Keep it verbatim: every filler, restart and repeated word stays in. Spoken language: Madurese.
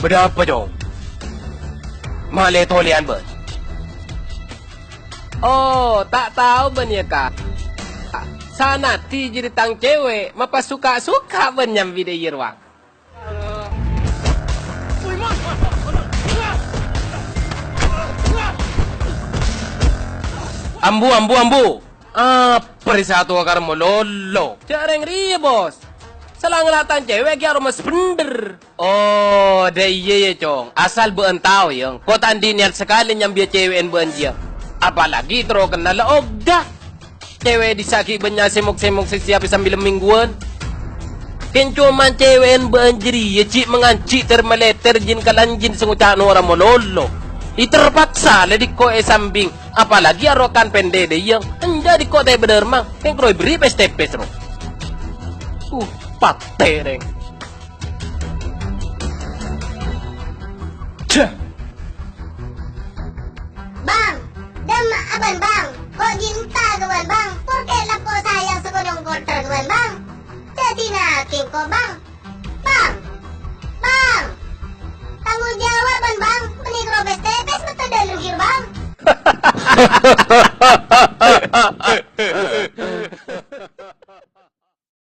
Bâdâ apa, Cong? Ma' lè-tolèyan bâ'na? Oh, ta' tao bâ'na, yâ, Ka'? Sanadhi jârèya tang cèwèk, mapasuka-suka bâ'na nyambi dâ' iyâ rowa. Ambu, ambu, ambu! Apa rè sè atowa karè malolo? Jâ' rèng rèya, Bos. Sala ngala' tang cèwèk ghi' aromes bhendher. Oh, dâ' iyâ, yâ, Cong. Asal bâ'na tao, yâ, engko' ta' andi' niyat sakalè nyambiyâ cèwè'en bâ'na jiyâ. Apalagi terro kennal la oghâ. Cèwèk dissa' ghi' bânnya' sèmok-sèmok sè siap èsambhil mèngguwân. Kèng coma cèwè'en bâ'na jârèya jhi' manganjhi ter-malèter jin-kalanjin sè ngoca' nora malolo. È terpaksa la dikko' èsambhing, apalagi arokan pendek dâ' iyâ. Enjâ' dikko' tèbâ dârma, kèng karo èberri' pes-tepes ro. Uh, patè, rèng. Cah. Bang, dâmma'a bân, Bang? Ko' ghi' enta' ka bân, Bang? Porkè' lappo sayang sakonè' kotor ka bân, Bang? Dhâddhina kèng ko', Bang. Bang! Bang! Tanggung jawab bân, Bang! Bânnè karo pes-tepes metto dâlem ghi' ro, Bang!